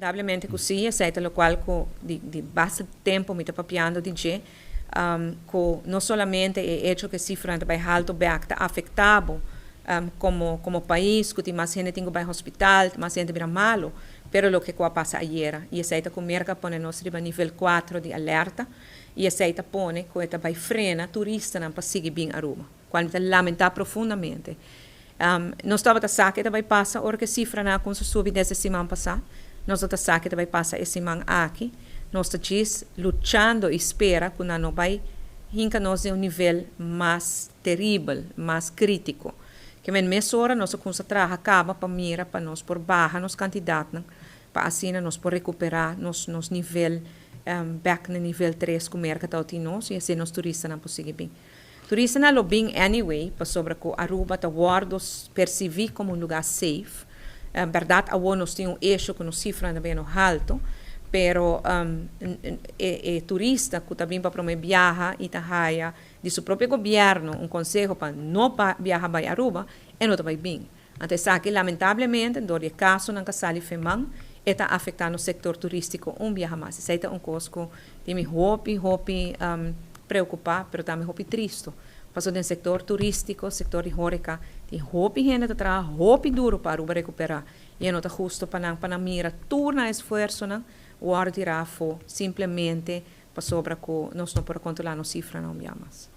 Lamentablemente ku sí, esei ta lokual ku di basta tempu mi ta papiando di dje, ku no solamente e echo ku e sifranan ta bai haltu bèk ta afektá bo komo pais, ku tin mas hende tin ku bai hospital, mas hende ta bira malu, pero loke ku a pasa ayera i esei ta ku Merka a pone nos riba nivel kuatro di alerta i esei ta pone ku e ta bai frena turistanan pa sigui bin Aruba, kual mi ta lamentá profundamente. Nos tabata sa ke ta bai pasa ora ku e sifranan a kumsa subi desde siman pasá. Nos no ta sa ke ta bai pasa e siman aki. Nos ta djis luchando i spera ku nan no bai hinka nos den un nivel mas teribel, mas krítiko. Ke men mesora nos a kumsa traha kaba pa mira pa nos por baha nos kantidatnan pa asina nos por rekuperá nos nos nivel bèk na nivel tres ku Merka tabatin nos i asina nos turistanan por sigui bin. Turistanan lo bin anyway pasobra ku Aruba ta wòrdu persibí komo un lugá safe. Bèrdat awor nos tin un esho ku nos sifranan ta beno haltu, pero e turista ku ta bin pa promé biaha i ta haya di su propio gobièrnu un konseho pa no biaha bai Aruba, e no ta bai bin. Anto esaki lamentablemente dor di e kasonan ku a sali feman e ta afektá nos sektor turístiko un biaha mas. Esei ta un kos ku tin mi hopi hopi preokupá pero tambe hopi tristu. Pasobra den sektor turístiko, sektor di hóreka tin hopi hende ta traha hopi duru pa Aruba rekuperá i e no ta hustu pa nan pa nan mira tur nan esfuersonan wòrdu tirá afó simplemente pasobra ku nos no por a kontrolá nos sifranan un biaha mas.